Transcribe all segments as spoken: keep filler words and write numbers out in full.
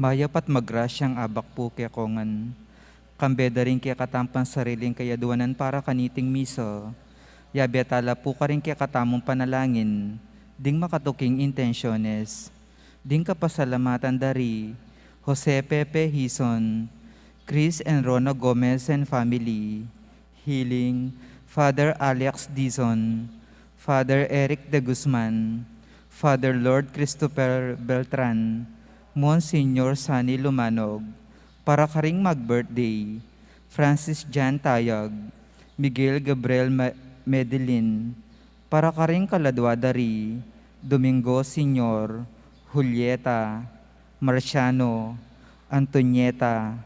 Mayap at magrasyang abak pu keko ngan, kambe da ring kekatamung sariling kayadwanan para kaniting misa, yabe tala pu karing kekatamung panalangin ding makatuking intensyones. Ding kapasalamatan da ri Jose Pepe Hizon, Chris and Rona Gomez and family, healing, Father Alex Dizon, Father Eric de Guzman, Father Lord Christopher Beltran, Monsignor Sunny Lumanog, para karing mag-birthday, Francis Jan Tayag, Miguel Gabriel Ma-, Medellin, para karing kaladwa da ri Domingo Senior, Julieta, Marciano, Antonieta,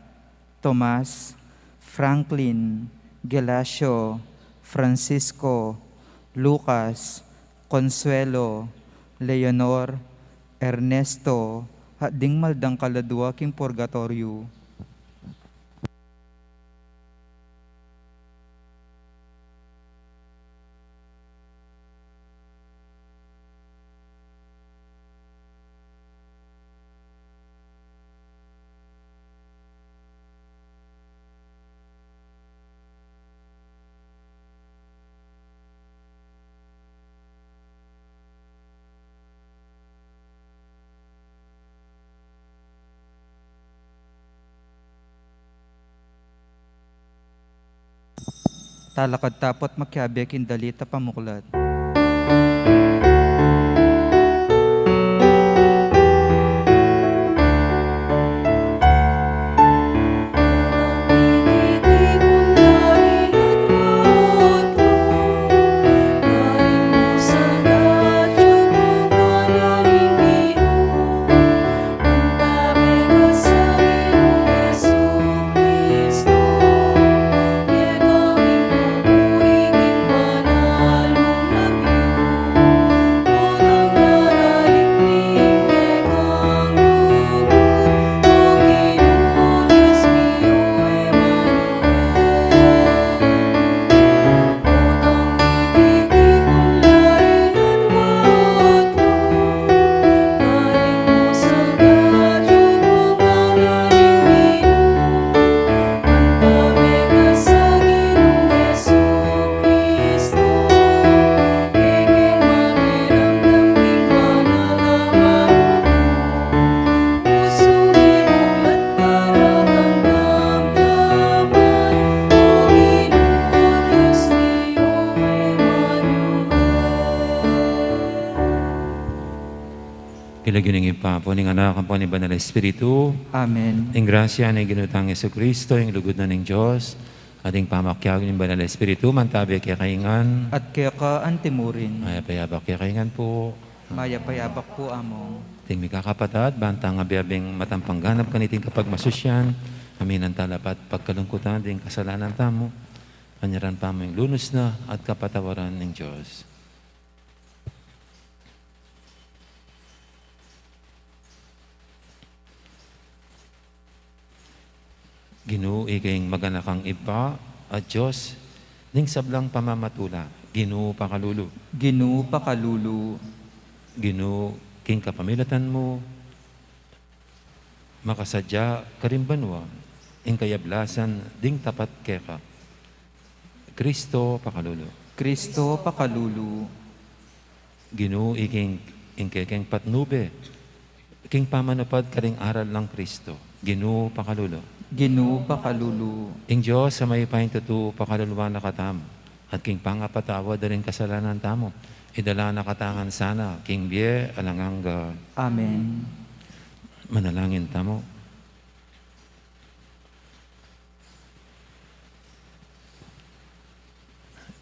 Tomas, Franklin, Gelasio, Francisco, Lucas, Consuelo, Leonor, Ernesto, at ding mal dang kaladwa king purgatoryo. Talakad tapu't makiabe king dalit a pamuklat. King lagyu ning Ibpa, ampon ning Anak, ampon ning Banal a Espiritu. Amen. Ing grasya ning Ginu tang Jesucristo, ing lugud na ning Dios, at ing pamakiabe ning Banal a Espiritu, mantabe kekayu ngan. At keka antimurin. Mayap a abak kekayu ngan pu. Mayap a abak pu, Among. Ding mikakapatad, bantang abe-abeng matampang ganap kaniting kapagmasusyan, aminan tala pa at pagkalungkutan ding kasalanan tamu, manyaran pa mu ing lunus na at kapatawaran ning Dios. Ginu, ika ing maganakang Ibpa at Dios ning sablang pamamatula. Ginu, pakalulu. Ginu, pakalulu. Ginu, king kapamilatan mu, makasadya karing banua ing kayablasan ding tapat keka. Kristo, pakalulu. Kristo, pakalulu. Ginu, ika ing kekeng patnube king pamanupad karing aral nang Kristo. Ginu, pakalulu. Ginu, pakalulu. Ing Dios a mayupayang tutu pakaluluan na katamu, at king pangapatawad da ring kasalanan tamu, idala na katamu ngan sana king bie alang angga. Amen. Manalangin tamu.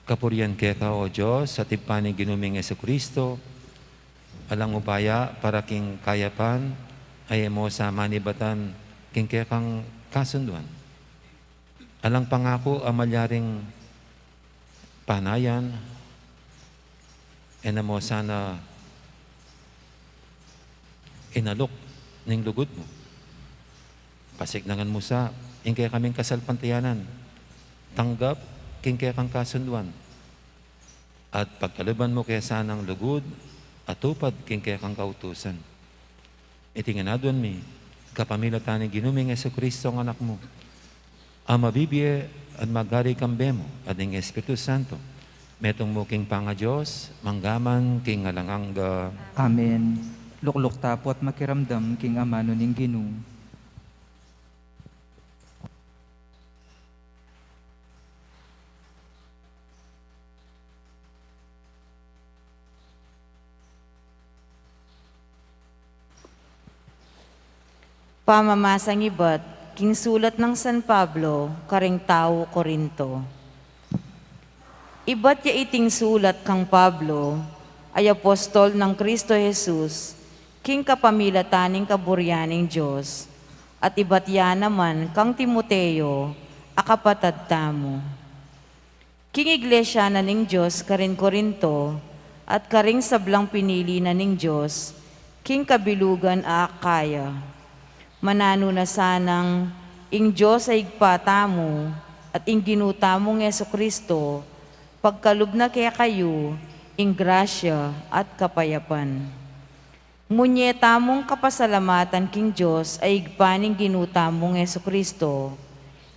Kapurian keka, O Dios, at Ibpa ning Ginu ming Jesucristo, alang upaya para king kayapan a e mu sa manibatan king kekang kasunduan. Alang pangaku a malyaring panayan, e na mu sana inaluk ning lugud mu. Pasiknangan mu sa ing kekaming kasalpantayanan tanggap king kekang kasunduan, at pagkaluban mu ke sanang lugud a tupad king kekang kautusan. Iti ngan aduan mi Kapamilatan ning Ginu ming Jesucristo a Anak mu, a mabibie at magari kambe mu at ning Espiritu Santo, metung mu king pangaDios, manggaman king alang angga. Amen. Lukluk ta pu at makiramdam king amanu ning Ginu. Pamamasang ibat king sulat nang San Pablo karing tau Corinto. Ibat ya iting sulat kang Pablo, a apostol nang Cristo Jesus, king kapamilatan ning kaburian ning Dios, at ibat ya naman kang Timoteo, a kapatad tamu. King iglesia na ning Dios karin Corinto, at karing sablang pinili na ning Dios, king kabilugan a Acaya. Mananu na sanang ing Dios a Ibpa tamu, at ing Ginu tamung Jesucristo, pagkalub na kekayu ing grasya at kapayapan. Munye tamung kapasalamatan king Dios a Ibpa ning Ginu tamung Jesucristo,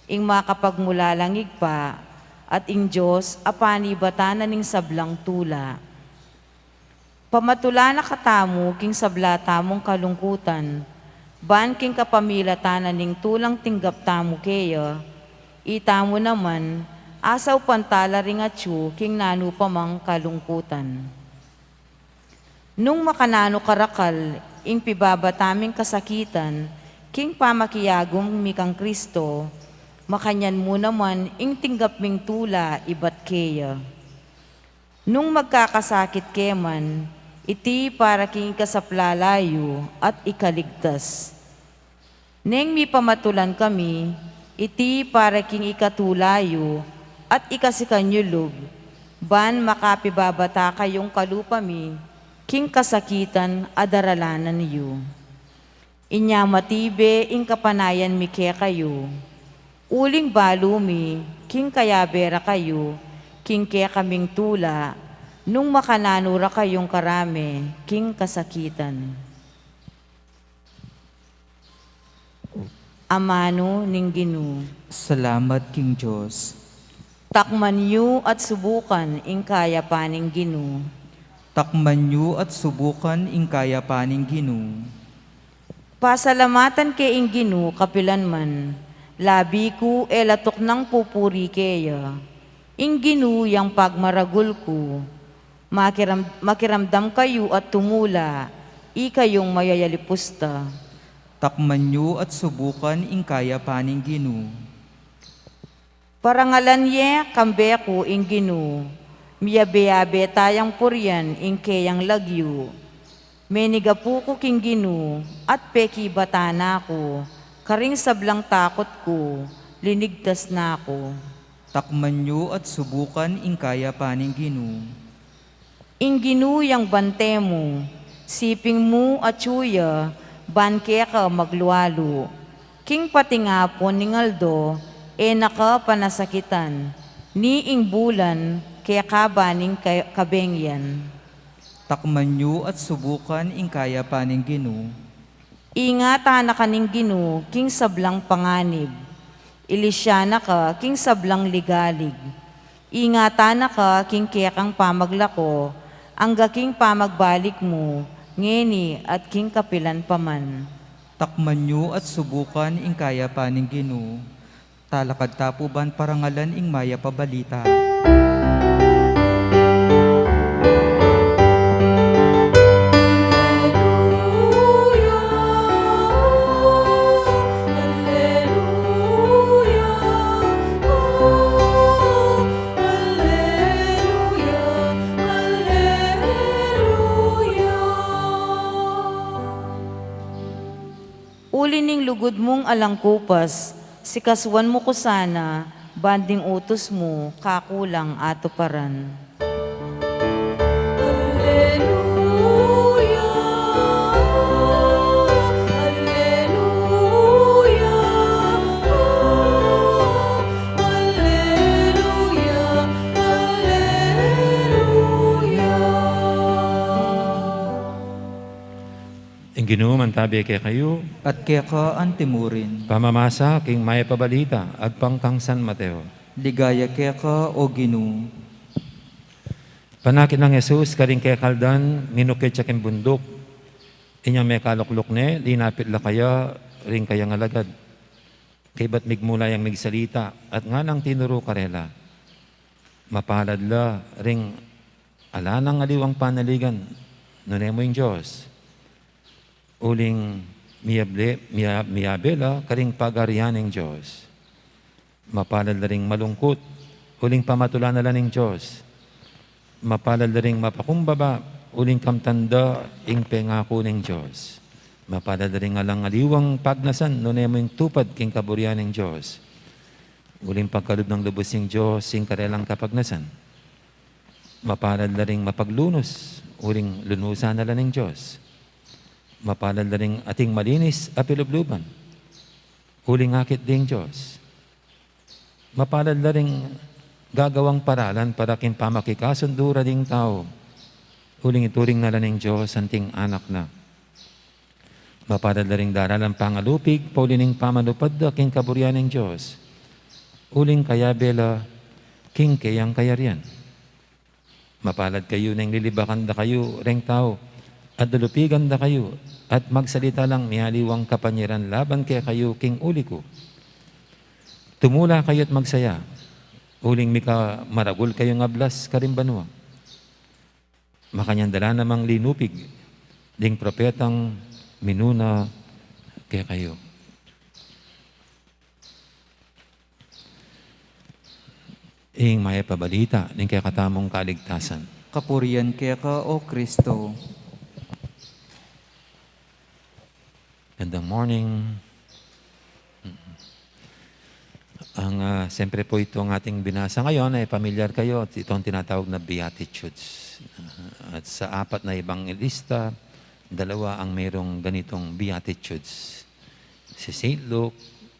ing makapagmulalang Ibpa, at ing Dios a panibatan na ning sablang tula. Pamatulan na katamu king sabla tamung kalungkutan, ban king kapamilatan na ning tulang tinggap tamu keya, itamu naman, asaupan tala ring atyu king nanu pa mang kalungkutan. Nung makananu karakal ing pibabata ming kasakitan, king pamakiagum mi kang Cristo, makanyan mu naman ing tinggap ming tula ibat keya. Nung magkakasakit ke man, iti para king ikasaplala yu at ikaligtas. Neng mipamatulan kami, iti para king ikatula yu at ikasikan yu lub, ban makapibabata kayung kalupa mi, king kasakitan a daralanan yu. Inya matibe ing kapanayan mi kekayu. Uling balu mi, king kayabe ra kayu, king kekaming tula, nung makananu ra kayung karame, king kasakitan. Amanu ning Ginu. Salamat king Dios. Takman yu at subukan ing kayapan ning Ginu. Takman yu at subukan ing kayapan ning Ginu. Pasalamatan ke ing Ginu kapilan man, labi ku e latuk nang pupuri keya. Ing Ginu yang pagmaragul ku. Makiram-, makiramdam kayu at tumula, ikayung mayayalipusta. Takman yu at subukan ing kayapan ning Ginu. Parangalan ye kambe ku ing Ginu, miyabe-abe tayang purian ing keyang lagyu. Menigapu ku king Ginu, at pekibatan na ku, karing sablang takut ku, linigtas na ku. Takman yu at subukan ing kayapan ning Ginu. Ing Ginu yang bante mu, siping mu atyu ya, ban keka maglualu. King patingapun ning aldo, e na ka panasakitan, ni ing bulan, keka ba ning ka-, kabeng yan. Takman yu at subukan ing kayapan ning Ginu. Ingatan na ka ning Ginu king sablang panganib. Ilisyan na ka king sablang ligalig. Ingatan na ka king kekang pamaglako, angga king pamagbalik mu, ngeni at king kapilan pa man. Takman yu at subukan ing kayapan ning Ginu. Talakad ta pu ban parangalan ing mayap a balita. Alleluia, alleluia, alleluia, alleluia. Uli ning lugud mung alang kupas, sikasuan mu ku sana, ban ding utus mu kaku lang atuparan. Alleluia, alleluia, alleluia, alleluia. Ing Ginu mantabi kekayu. At keka antimurin. Pamamasa king Mayap a Balita agpang kang San Mateo. Ligaya keka, O Ginu. Panakit nang Jesus karing kekaldan, minukit ya king bunduk. Inyang mekalukluk ne, linapit la kaya ring kayang alagad. Kaybat migmula yang migsalita, at nganang tinuru karela, mapalad la ring ala nang aliwang panaligan, nune mu ing Dios. Uling miyable, miya-, miyabe la karing pagarian ning Dios. Mapalad la ring malungkut, uling pamatulan na la ning Dios. Mapalad la ring mapakumbaba, uling kamtan da ing pengaku ning Dios. Mapalad la ring alang aliwang pagnasan, nune mu ing tupad king kaburian ning Dios. Uling pagkalub nang lubus ning Dios ing karelang kapagnasan. Mapalad la ring mapaglunus, uling lunusan na la ning Dios. Mapalad la ring ating malinis a pilubluban, uling akit ding Dios. Mapalad la ring gagawang paralan para king pamakikasundu ra ding tau, uling ituring na la ning Dios anting anak na. Mapalad la ring daralan pangalupig, pauli ning pamanupad da king kaburian ning Dios, uling kayabe la king keyang kayarian. Mapalad kayu neng lilibakan da kayu reng tau, at lulupigan da kayu, at magsalita lang mialiwang kapanyaran laban kekayu king uli ku. Tumula kayu at magsaya, uling mika maragul kayung ablas karing banua. Makanyan da la namang linupig ding propetang minuna kekayu. Ing Mayap a Balita ning kekatamung kaligtasan. Kapurian keka, O Kristo. Gandang morning. Ang, ah, siyempre po, itong ating binasa ngayon ay pamilyar kayo. Ito ang tinatawag na Beatitudes. Ah, at sa apat na ebanghelista, dalawa ang merong ganitong Beatitudes. Si Saint Luke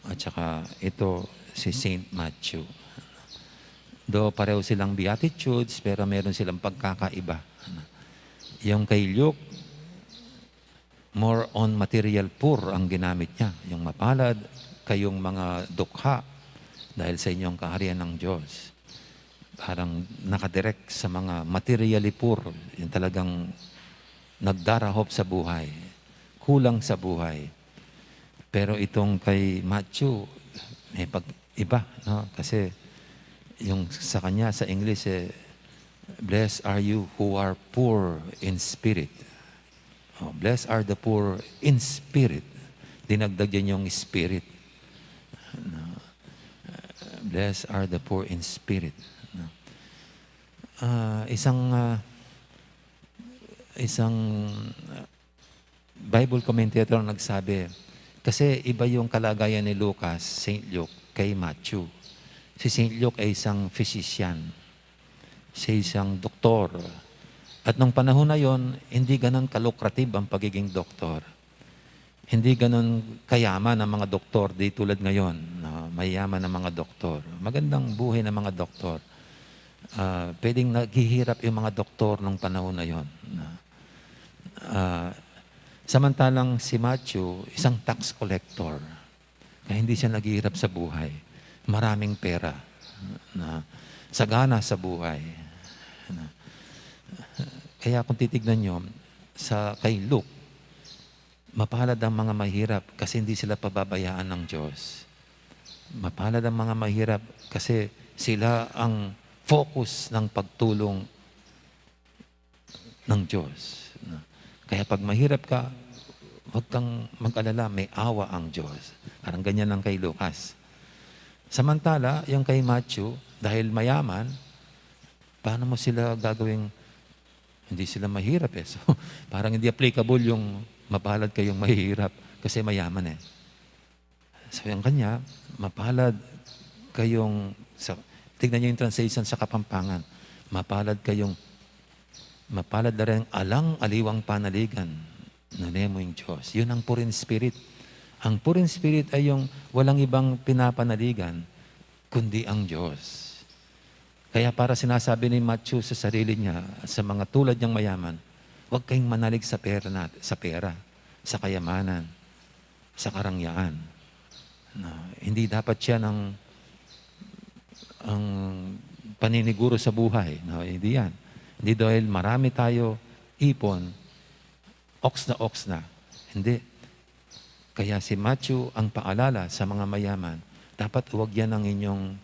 at saka ito, si Saint Matthew. Do pareho silang Beatitudes, pero meron silang pagkakaiba. Yung kay Luke, more on material poor ang ginamit niya. Yung mapalad kayong mga dukha dahil sa inyong kaharian ng Diyos. Parang nakadirect sa mga materially poor, yung talagang nagdarahop sa buhay, kulang sa buhay. Pero itong kay Matthew, may pag-iba, no? Kasi yung sa kanya, sa English, eh, "Blessed are you who are poor in spirit." Oh, "Blessed are the poor in spirit." Dinagdag yan yung spirit. No? "Blessed are the poor in spirit." No? Ah, isang, ah, isang, ah, Bible commentator ang nagsabi, kasi iba yung kalagayan ni Lucas, Saint Luke, kay Matthew. Si Saint Luke ay isang physician, siya isang doktor. At nung panahon na yon, hindi ganun ka-lucrative ang pagiging doktor. Hindi ganun kayaman ang mga doktor, di tulad ngayon, no? Mayaman ang mga doktor. Magandang buhay ng mga doktor. Ah, pwedeng naghihirap yung mga doktor nung panahon na yon, no? Ah, samantalang si Matthew, isang tax collector. Kaya hindi siya naghihirap sa buhay. Maraming pera. Na, sagana sa buhay. Na, kaya kung titignan nyo, sa kay Luke, mapalad ang mga mahirap kasi hindi sila pababayaan ng Diyos. Mapalad ang mga mahirap kasi sila ang focus ng pagtulong ng Diyos, no? Kaya pag mahirap ka, huwag kang mag-alala, may awa ang Diyos. Parang ganyan ang kay Lucas. Samantala, yung kay Matthew, dahil mayaman, paano mo sila gagawing, hindi sila mahirap eh. So, parang hindi applicable yung mapalad kayong mahihirap kasi mayaman eh. So, yung kanya, mapalad kayong, sa, tignan niyo yung translation sa Kapampangan. Mapalad kayong, mapalad na rin alang aliwang panaligan, nune mu ing Diyos. Yun ang poor in spirit. Ang poor in spirit ay yung walang ibang pinapanaligan, kundi ang Diyos. Kaya para sinasabi ni Matthew sa sarili niya, sa mga tulad niyang mayaman, "Huwag kayong manalig sa pera nat-, sa pera. sa kayamanan, sa karangyaan. No, hindi dapat yan ang, ang paniniguro sa buhay. No, hindi yan. Hindi dahil marami tayo ipon, oks na oks na. Hindi. Kaya si Matthew ang paalala sa mga mayaman, dapat huwag yan ang inyong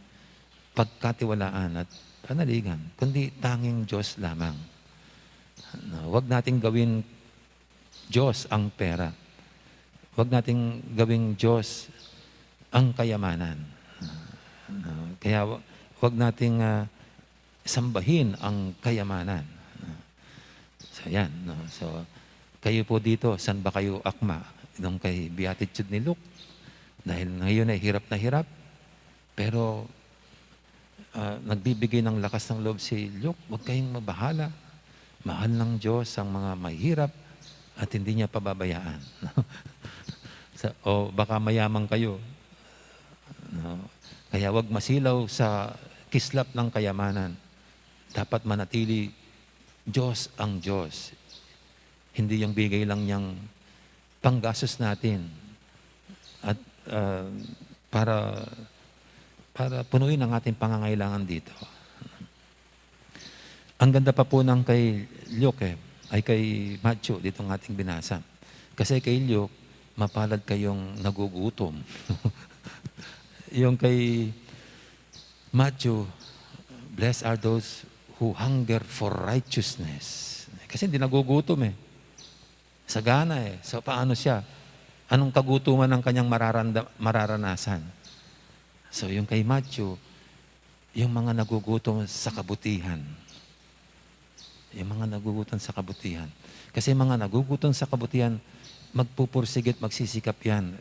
pagkatiwalaan at panaligan, kundi tanging Diyos lamang. No, huwag nating gawin Diyos ang pera. Huwag nating gawing Diyos ang kayamanan. No, kaya wa-, huwag nating, ah, sambahin ang kayamanan. So, yan, no? So, kayo po dito, saan ba kayo akma? Nung kay Beatitude ni Luke? Dahil ngayon ay hirap na hirap, pero, ah, nagbibigay ng lakas ng loob si Luke, "Huwag kayong mabahala. Mahal ng Diyos ang mga mahihirap at hindi niya pababayaan." So, o baka mayaman kayo, no? Kaya wag masilaw sa kislap ng kayamanan. Dapat manatili Diyos ang Diyos. Hindi yung bigay lang niyang panggastos natin at, ah, para, para punuin ang ating pangangailangan dito. Ang ganda pa po ng kay Luke, eh, ay kay Matthew, ditong ating binasa. Kasi kay Luke, "Mapalad kayong nagugutom." Yung kay Matthew, "Blessed are those who hunger for righteousness." Kasi hindi nagugutom eh. Sagana eh. So, paano siya? Anong kagutuman ang kanyang mararanda-, mararanasan? So, yung kay Matthew, yung mga nagugutom sa kabutihan. Yung mga nagugutom sa kabutihan. Kasi yung mga nagugutom sa kabutihan, magpupursigit, magsisikap yan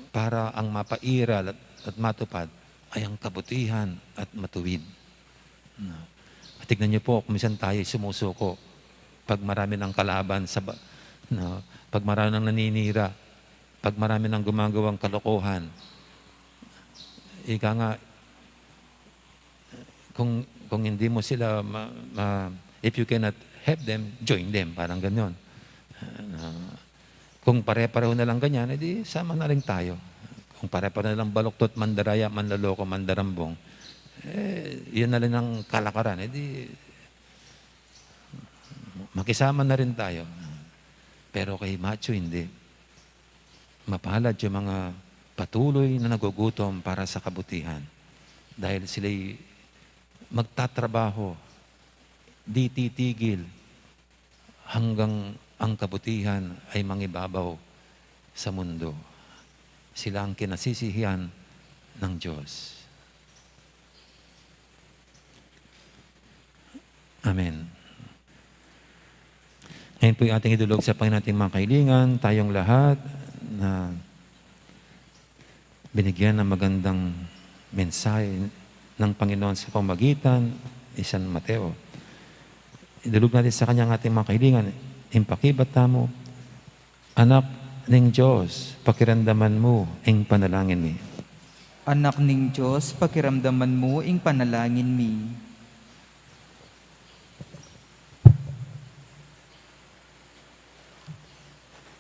para ang mapairal at, at matupad ay ang kabutihan at matuwid. No? Tignan niyo po, kung minsan tayo sumusuko pag marami ng kalaban sa ba-, no? Pag marami ng naninira, pag marami ng gumagawang kalokohan. Ika nga, kung, kung hindi mo sila ma-, ma-, if you cannot help them, join them. Parang ganyan. Ah, kung pare-pareho na lang ganyan, edi sama na rin tayo. Kung pare-pareho na lang baluktot, mandaraya, manloloko, mandarambong, eh, yun na rin ang kalakaran, edi makisama na rin tayo. Pero kay Matthew, hindi. Mapalad yung mga patuloy na nagugutom para sa kabutihan. Dahil sila'y magtatrabaho, di titigil hanggang ang kabutihan ay mangibabaw sa mundo. Sila ang kinasisihan ng Diyos. Amen. Ngayon po'y ating idulog sa Panginoon ating mga kahilingan, tayong lahat na binigyan ng magandang mensahe ng Panginoon sa pamagitan ni San Mateo. Idulog natin sa kanya ang ating mga kahilingan. Ing pakibat tamu, Anak ning Dios, pakiramdaman mu ing panalangin mi. Anak ning Dios, pakiramdaman mu ing panalangin mi.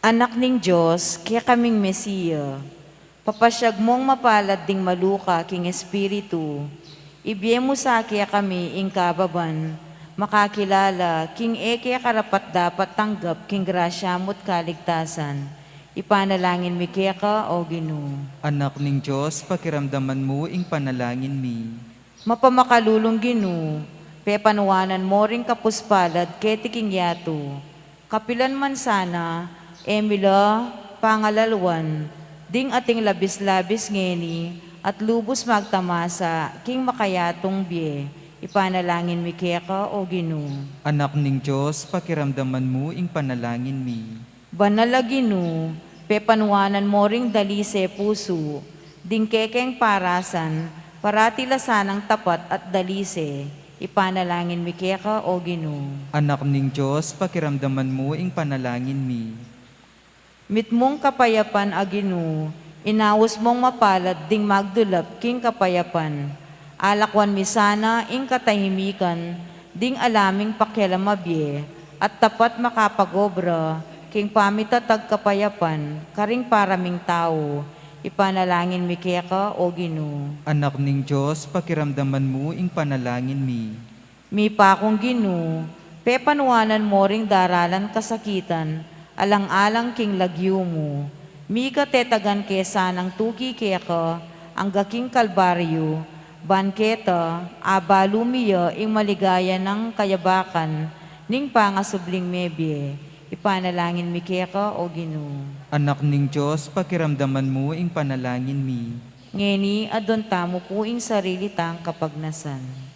Anak ning Dios, kekaming Mesia, papasyag mung mapalad ding maluka king espiritu, ibie mu sa kekami ing kababan makakilala king e ke karapat-dapat tanggap king grasya mu't kaligtasan. Ipanalangin mi keka, O Ginu. Anak ning Dios, pakiramdaman mu ing panalangin mi. Mapamakalulung Ginu, pepanuanan mo ring kapuspalad keti king yatu. Kapilan man sana, e mi la pangalalwan ding ating labis-labis ngeni at lubus magtamasa king makayatung bie. Ipanalangin mi keka, O Ginu. Anak ning Dios, pakiramdaman mu ing panalangin mi. Banal a Ginu, pepanuanan mo ring dalise pusu ding kekeng parasan, parati la sanang tapat at dalise. Ipanalangin mi keka, O Ginu. Anak ning Dios, pakiramdaman mu ing panalangin mi. Mitmung kapayapan a Ginu, inaus mung mapalad ding magdulap king kapayapan. Alakwan mi sana ing katahimikan ding ala ming pakialam a bie at tapat makapag-obra King pamitatag kapayapan karing para ming tau, ipanalangin mi keka, O Ginu. Anak ning Dios, pakiramdaman mu ing panalangin mi. Mipakung Ginu, pepanuanan mo ring daralan kasakitan, alang-alang king lagyu mu. Mika tetagan ke sanang tuki keka angga king Kalbaryu, ban keta abalu mi ya ing maligaya nang kayabakan ning pangasubling mebie. Ipanalangin mi keka, O Ginu. Anak ning Dios, pakiramdaman mu ing panalangin mi. Ngeni, adwan tamu pu ing sarili tang kapagnasan.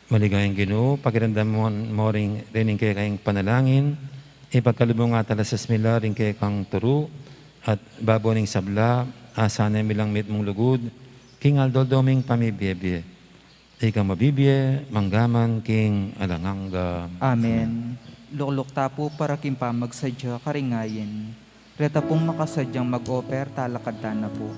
Maligayang Ginu, pakiramdaman mo ring, ring kekang panalangin, ipagkalub mu nga talasas mi la ring kekang turu, at babo ning sabla, asanang milang mitmung lugud king aldo-aldo ming pamibie-bie. Ikang mabibie mangga man king alang angga. Amen. Lukluk ta pu para king pamagsadya karing ayin. Reta pung makasadyang mag-offer, talakad ta na pu.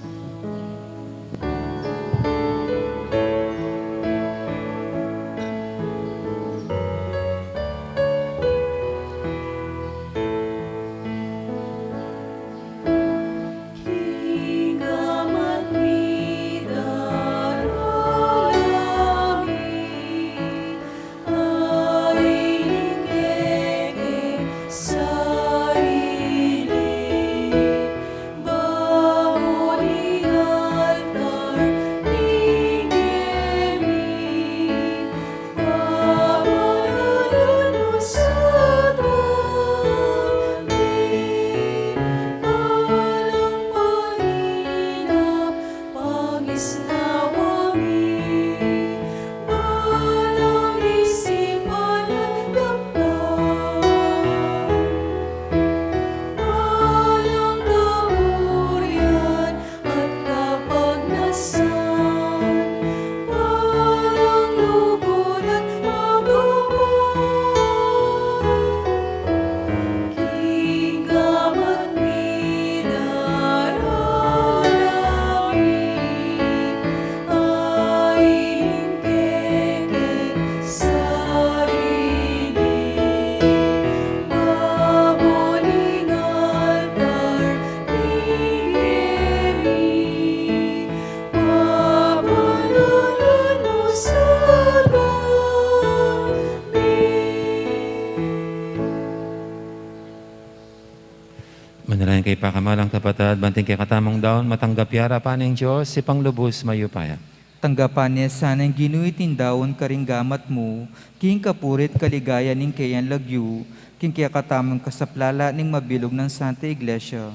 Manalangin kayu pakamalan kung kapatad, ban ing kekatamung daun matanggap ya arapan ning Dios, Ibpang lubus mayupaya. Tanggapan ne sana ning Ginu iting daun karing gamat mu, king kapurian at kaligayan ning keyang lagyu, king kekatamung kasaplalan ning mabilug nang Santa Iglesia.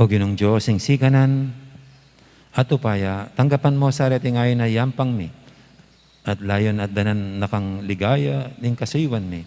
O Ginung Dios ning sikanan at upaya, tanggapan mu sa reting ayin a yampang mi, at layun at danan na kang ligaya ning kasuyuan mi.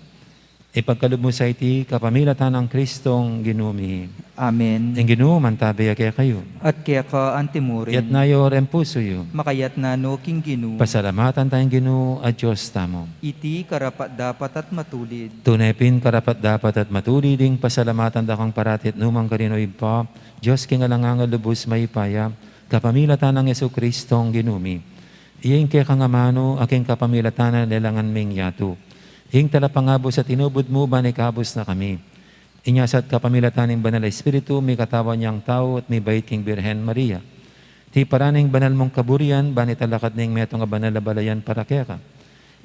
Ipagkalub mu sa iti kapamilatan nang Kristong Ginu mi. Amen. Ing Ginu mantabe ya kekayu. At keka antimurin. Itas yu ring pusu yu. Makatas no king Ginu. Pasalamatan taya ing Ginu a Dios tamu. Iti karapat-dapat at matulid. Tune pin karapat-dapat at matulid ing pasalamatan da kang parati at nukarin man, O Ibpa, Dios king alang angga, lubus mayupaya, kapamilatan nang Jesucristong Ginu mi. Iya ing kekang amanu, a king kapamilatan na lelangan ming yatu. Ing talapangabus a tinubud mu, ban ikabus na kami. Inya sa at kapamilatan ning Banal a Espiritu, mikatawan yang tau at mibait king Birhen Maria. Tiparan ing banal mung kaburian, ban italakad ning metung a banal a balayan para keka.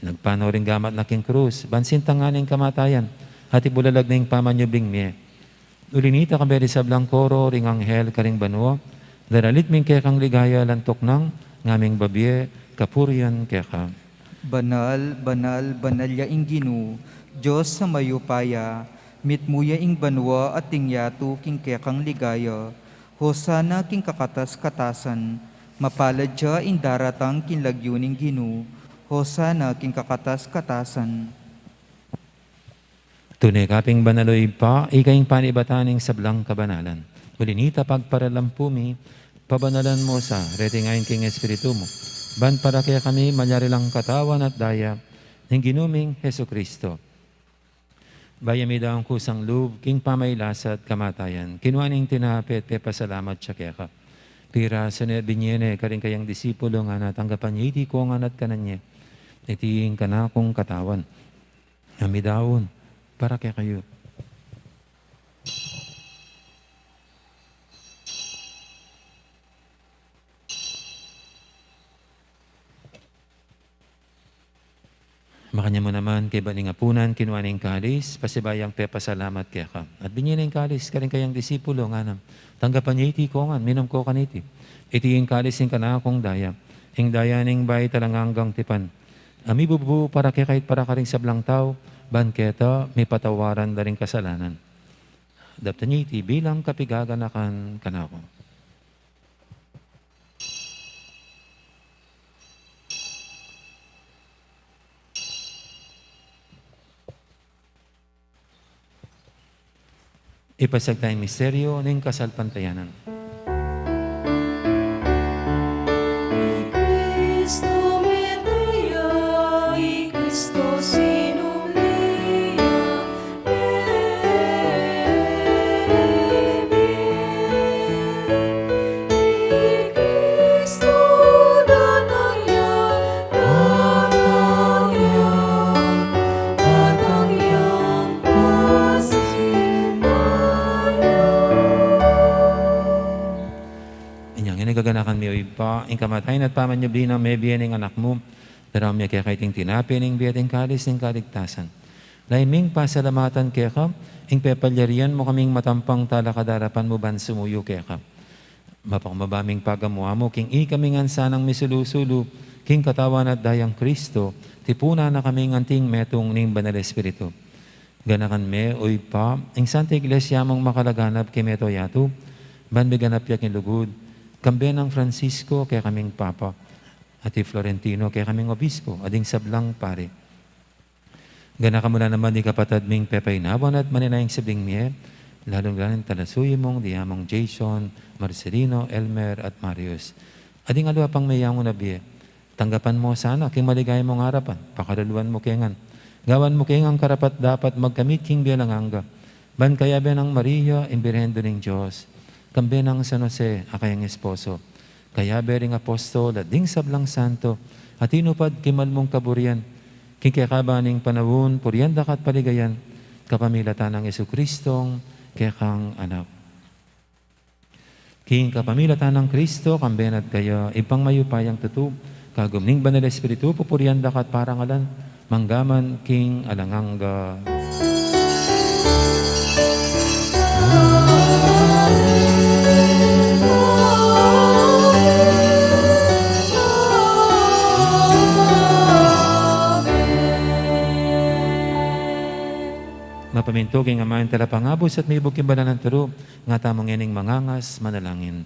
Nagpanaw ring gamat na king krus, ban sintangan ing kamatayan, at ibulalag ning pamanyubling mie. Uli nita, kayabe ring sablang koro ring anghel karing banua, daralit mi ing kekang ligaya, lantuk nang ngaming babie kapurian keka. Banal, banal, banal ya ing Ginu, Dios a mayupaya, mitmu ya ing banua at ing yatu king kekang ligaya. Hosana king kakatas-katasan, mapalad ya ing daratang king lagyu ning Ginu, Hosana king kakatas-katasan. Tune ka pin banal, O Ibpa, ika ing panibatan ning sablang kabanalan. Uli nita pagparalampu mi, pabanalan mu sa reting ayin king Espiritu mu, ban para kekami malyari lang katawan at daya ning Ginu ming Jesucristo. Bayu midaun kusang lub king pamailasa't kamatayan, kinua neng tinape at pepasalamat ya keka. Pirasu ne, binie ne karing kayang disipulo, ngana, tanggapan ye iti kongan at kanan ye. Iti ing kanakung katawan a midaun para kekayu. Makanyan mu naman, kaybat ning apunan, kinua ne ing kalis, pasibayu yang pepasalamat keka. At binie ne ing kalis karing kayang disipulo, ngana, tanggapan ye iti kongan, minum ko kaniti. Iti ing kalis ning kanakung daya, ing daya ning bayu at alang anggang tipan, a mibubu para kekayu at para karing sablang tau, ban keta mipatawaran da ring kasalanan. Daptan ye iti bilang kapigaganakan kanaku. Ipasiag taya ing misteryu ning kasalpantayanan. I Kristo mete ya, i Kristo sinubli ya, Inya ngeni gaganakan mi, o Ibpa, ing kamatayan at pamanyubli nang mebie ning Anak mu, daraun mi keka iting tinape ning bie at ing kalis ning kaligtasan. Lalu ming pasalamatan keka ing pepalyarian mu kaming matampang talakad king arapan mu ban sumuyu keka. Mapakumbaba ming pagamuan mu king ikami ngan sanang misulu-sulu king katawan at dayang Kristo, tipunan na kaming anting metung ning Banal Espiritu. Ganakan me, o Ibpa, ing Santa Iglesia mung makalaganap king mabilug a yatu, ban miganap ya king lugud, kambe nang Francisco kekaming Papa, at i Florentino kekaming Obispo, at ding sablang pari. Ganakan mu la naman ding kapatad ming pepainawan at maninayang sibling mie, lalung-lalu na ing talasuyu mung diamang Jason, Marcelino, Elmer, at Marius. At ding aliwa pang meyangu na bie, tanggapan mu sana king maligaya mung arapan, pakaluluan mu ke ngan. Gawan mu ke ngan karapat-dapat magkamit king bie alang angga. Ban kayabe nang Maria, ing Birhen Indu ning Dios, kambe nang San Jose, a kayang esposo, kayabe ring apostol at ding sablang santo, a tinupad king mal mung kaburian, king kekaban ning panaun, purian da ka at paligayan, kapamilatan nang Jesucristong kekang Anak. King kapamilatan nang Kristo, kambe na at kaya, Ibpang mayupayang tutu, kagum ning Banal Espiritu, pupurian da ka at parangalan, mangga man king alang angga. Mapamintu king Ama ing Talapangabus at mibug king banal nang turu, nga tamu ngening mangangas manalangin.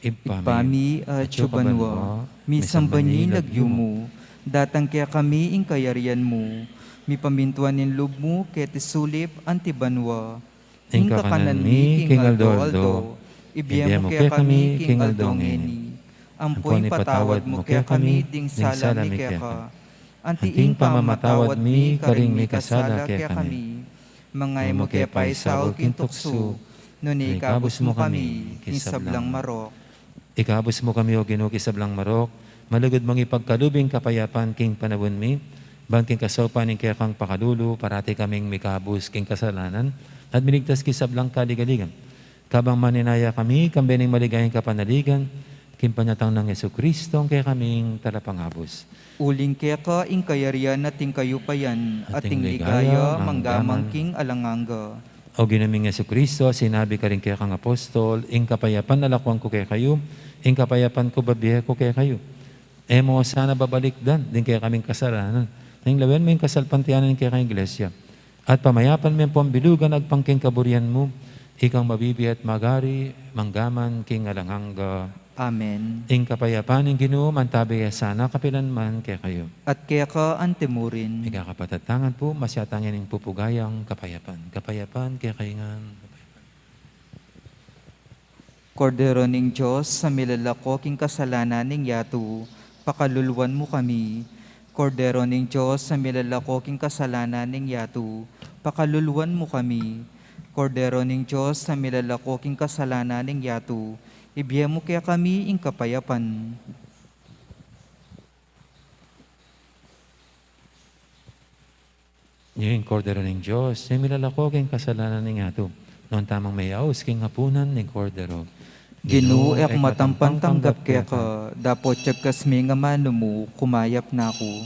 Ibpa mi, atsu ka banua, misamban ya ing lagyu mu, datang kekami ing kayarian mu, mipamintuan ing lub mu keti sulip anti banua. Ing kakanan mi king aldo-aldo, ibie mu kekami king aldo ngeni. Ampon ipatawad mu kekami ding sala mi keka, anti ing pamamatawad mi karing mikasala kekami. Manga e mu ke paisaul king tuksu, nune ikabus mu kami king sablang marok. Ikabus mu kami, O Ginu, king sablang marok, malugud mung ipagkalub ing kapayapan king panaun mi, ban king kasaupan ning kekang pakalulu, parati kaming mikabus king kasalanan, at miligtas king sablang kaligaligan. Kabang maninaya kami, kambe ning maligayang kapanaligan, king panyatang nang Jesucristo, ing kekaming Talapangabus. Uling keka ing kayarian at ing kayupayan, at ing ligaya, mangga man king alang angga. O Ginu ming Jesucristo, sinabi karing kekang apostol, ing kapayapan lakuan ku kekayu, ing kapayapan ku bibie ku kekayu. E mu sana babalikdan ding kekaming kasalanan, nune lawen mu ing kasalpantayanan ning kekang Iglesia. At pamayapan me ampon bilugan agpang king kaburian mu, ikang mabibie at magari, mangga man king alang angga. Amen. Ing kapayapan ning Ginu mantabe ya sana kapilan man kekayu. At keka antimurin. Ika kapatad, tangan pu, masyatang ining pupugayang kapayapan. Kapayapan kekayu ngan. Kordero ning Dios, a milalako king kasalanan ning yatu, pakaluluan mu kami. Kordero ning Dios, a milalako king kasalanan ning yatu, Pakaluluan mu kami. Kordero ning Dios, a milalako king kasalanan ning yatu, ibie mu kekami ing kapayapan. Ing Kordero ning Dios, a milalako king kasalanan ning yatu. Nuan tamung meyaus king apunan ning Kordero. Ginu, e ku matampang tanggap keka, dapot yagkas ming amanu mu, kumayap na ku.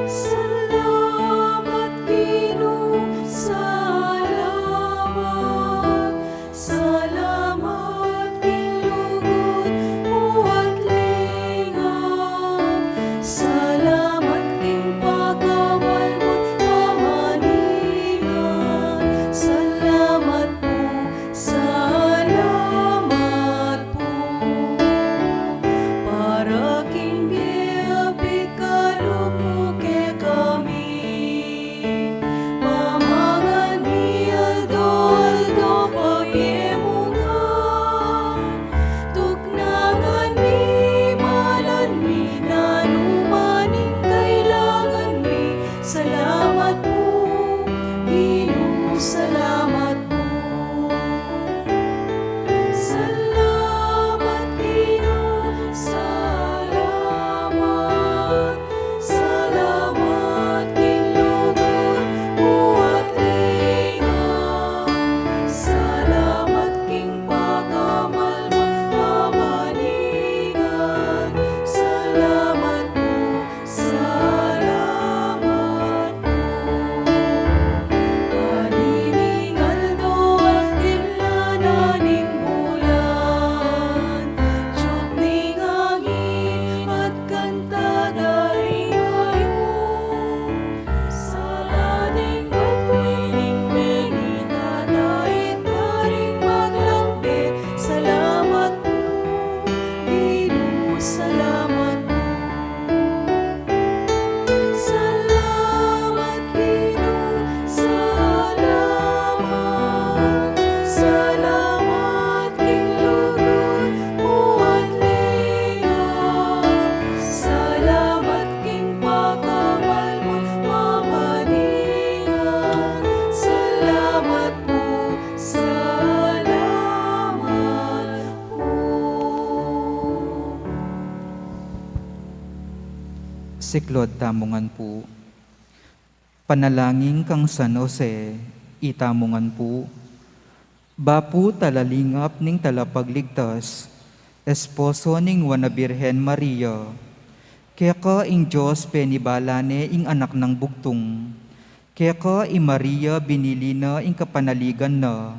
Salamat, Ginu, salamat. Salamat king lugud mu at lingat. Salamat king pakamal mu't pamaningat. Salamat pu, salamat pu. Para king bie a pikalub mu kekami. Pamangan mi aldo-aldo pabie mu ngan. Tuknangan mi, malan mi, nanu man ing kailangan mi. Salamat pu, Ginu, salamat pu. Salamat, Ginu, salamat. Salamat king lugud mu at lingat. Salamat king pakamal mu't pamaningat. Salamat pu, salamat pu. Ani ning aldo at dimlan na ning bulan, tiup ning angin at kanta da ring ayun. Sala deng batuan ning bengi, tatait da ring maglambe. Salamat pu, Ginu, salamat pu. Salamat, Ginu, salamat. Salamat king lugud mu at lingat. Salamat king pakamal mu't pamaningat. Salamat pu, salamat pu. Siklaud tamu ngan pu. Panalangin kang San Jose, itamu ngan pu. Bapu talalingap ning Talapagligtas, esposo ning Nuan a Birhen Maria, keka ing Dios penibala ne ing Anak nang Bugtung, keka i Maria binili na ing kapanaligan na.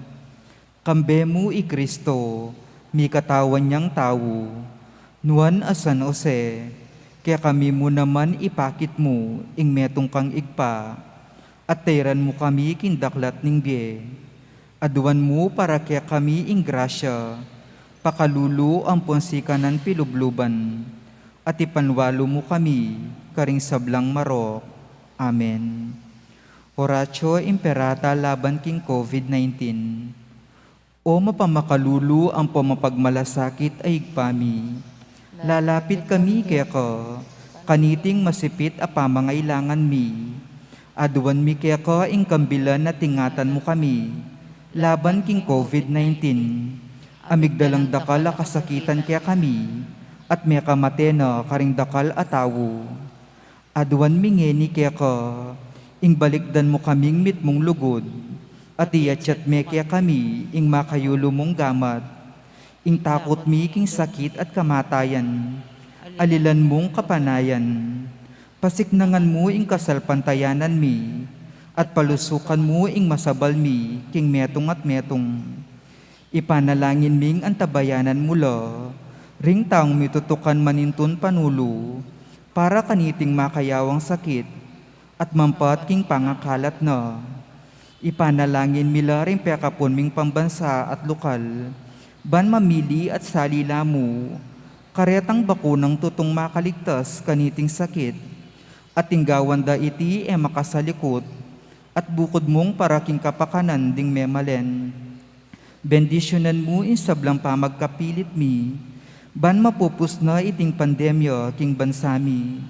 Kambe mu i Kristo, mikatawan yang tau. Nuan a San Jose, kekami mu naman ipakit mu ing metung kang Ibpa, at tairan mu kami king daklat ning bie. Aduan mu para kekami ing grasya, pakalulu ampon sikanan pilubluban, at ipanwalu mu kami karing sablang marok. Amen. Oratio Imperata laban king COVID nineteen. O mapamakalulu ampon mapagmalasakit a Ibpa mi, lalapit kami keka, kaniting masipit a pamangailangan mi. Aduan mi keka ing kambilan a tingatan mu kami laban king COVID nineteen, a migdalang dakal a kasakitan kekami, at mekamate na karing dakal a tau. Aduan mi ngeni keka, ing balikdan mu kaming mitmung lugud, at iatyat me kekami ing makayulu mung gamat, ing takut mi king sakit at kamatayan, alilan mung kapanayan. Pasiknangan mu ing kasalpantayanan mi, at palusukan mu ing masabal mi king metung at metung. Ipanalangin ming antabayanan mu la Ring taung mitutukan manintun panulu para kaniting makayawang sakit at mampat king pangakalat na. Ipanalangin mi la ring pekapun ming pambansa at lokal, ban mamili at sali la mu karetang bakunang tutung makaligtas kaniting sakit, at ing gawan da iti e makasalikut, at bukud mung para king kapakanan ding memalen. Bendisyunan mu ing sablang pamagkapilit mi, ban mapupus na iting pandemya king bansa mi.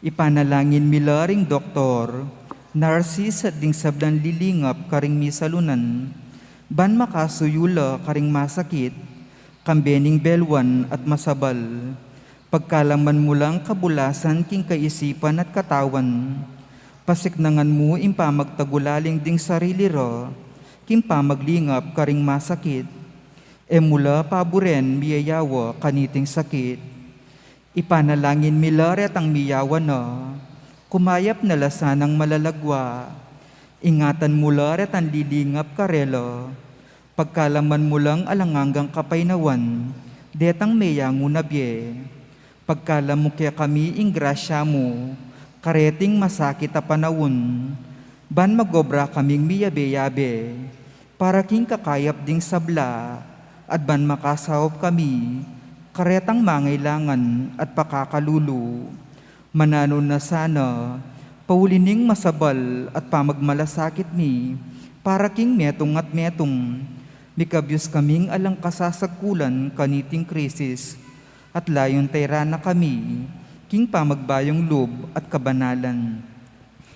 Ipanalangin mi la ring doktor, narsis at ding sablang lilingap karing misalunan, ban makasuyu la karing masakit, kambe ning belwan at masabal. Pagkalaman mu lang kabulasan king kaisipan at katawan. Pasiknangan mu ing pamagtagulaling ding sarili ra king pamaglingap karing masakit. E mu la paburen miyayawa kaniting sakit. Ipanalangin mi la retang miyawa na, kumayap na la sanang malalagwa. Ingatan mu la retang lilingap karela. Pagkalaman mu lang alang anggang kapaynawan detang meyangu na bie. Pagkalam mu kekami ing grasya mu kareting masakit a panaun, ban magobra kaming miyabe-yabe para king kakayap ding sabla, at ban makasaup kami karetang mangailangan at pakakalulu. Mananu na sana, pauli ning masabal at pamagmalasakit mi para king metung at metung, mikabyus kaming alang kasasagkulan kaniting krisis, at layun tayra na kami king pamagbayung lub at kabanalan.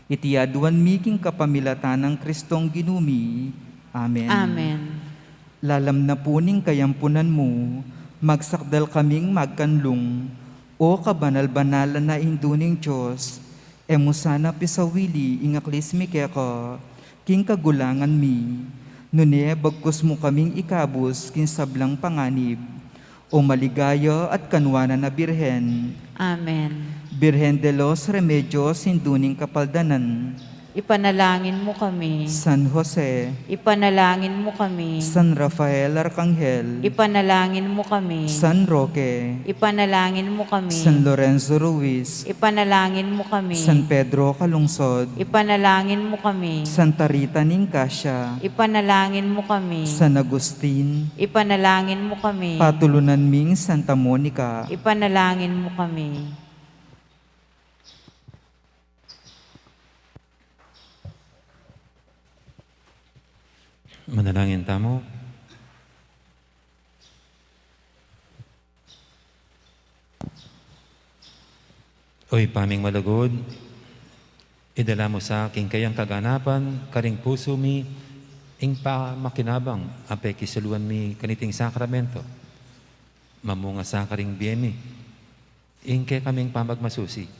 Iti aduan mi king kapamilatan nang Kristong Ginu mi. Amen. Amen. Lalam na pu ning kayampunan mu, magsakdal kaming magkanlung, O kabanal-banalan a Indu ning Dios, e mu sana pisawili ing aklis mi keka king kagulangan mi, nune bagkus mu kaming ikabus king sablang panganib, O maligaya at kanwanan a Birhen. Amen. Birhen de los Remedios, Indu ning Kapaldanan. Ipanalangin mu kami. San Jose. Ipanalangin mu kami. San Rafael Arkanghel. Ipanalangin mu kami. San Roque. Ipanalangin mu kami. San Lorenzo Ruiz. Ipanalangin mu kami. San Pedro Calungsod. Ipanalangin mu kami. Santa Rita ning Cascia. Ipanalangin mu kami. San Agustin. Ipanalangin mu kami. Patulunan ming Santa Monica. Ipanalangin mu kami. Manalangin tamu. O Ibpa ming malugud, idala mu sa king kayang kaganapan karing pusu mi ing pamakinabang a pekisaluan mi kaniting sakramento. Mamunga sa karing bie mi ing kekaming pamagmasusi.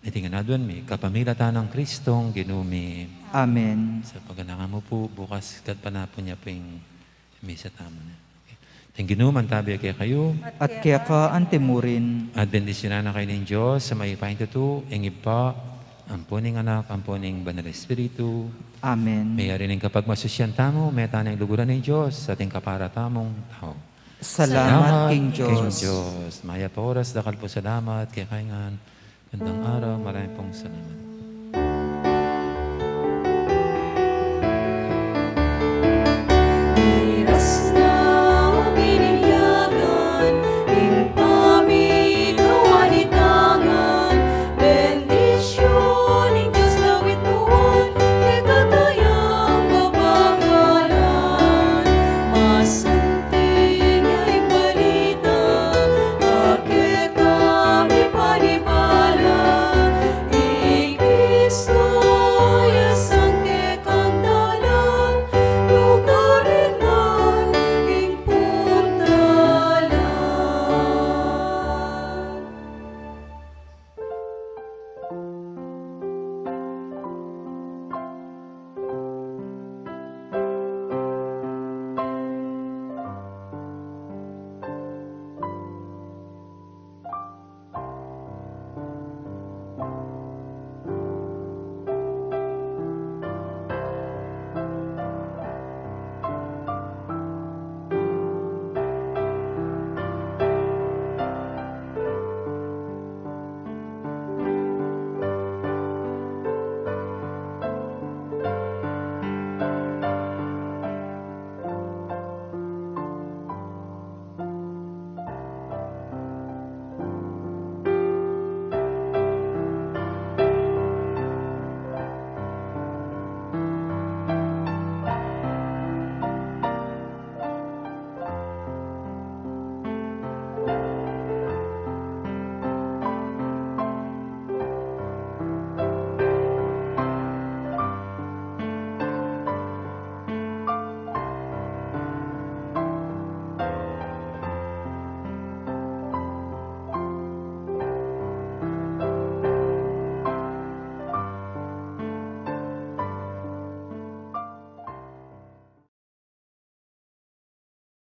Iti ngan aduan mi kapamilatan nang Kristong Ginu mi. Amen. Sa paganakan mu pu, bukas kat panapu nya pu ing misa tamu na. Ing Ginu mantabi kekayu. At keka antimurin. At bendisyunan na kayu ning Dios a mayupayang tutu, ing Ibpa, ampo ning Anak, ampo ning Banal Espiritu. Amen. Meyari ning kapagmasusian tamu, meta ning luguran ning Dios, ating kapara tamung tau. Salamat king Dios. Mayap a oras, dakal pung salamat kekayu ngan. Gandang araw, marami pong salamat.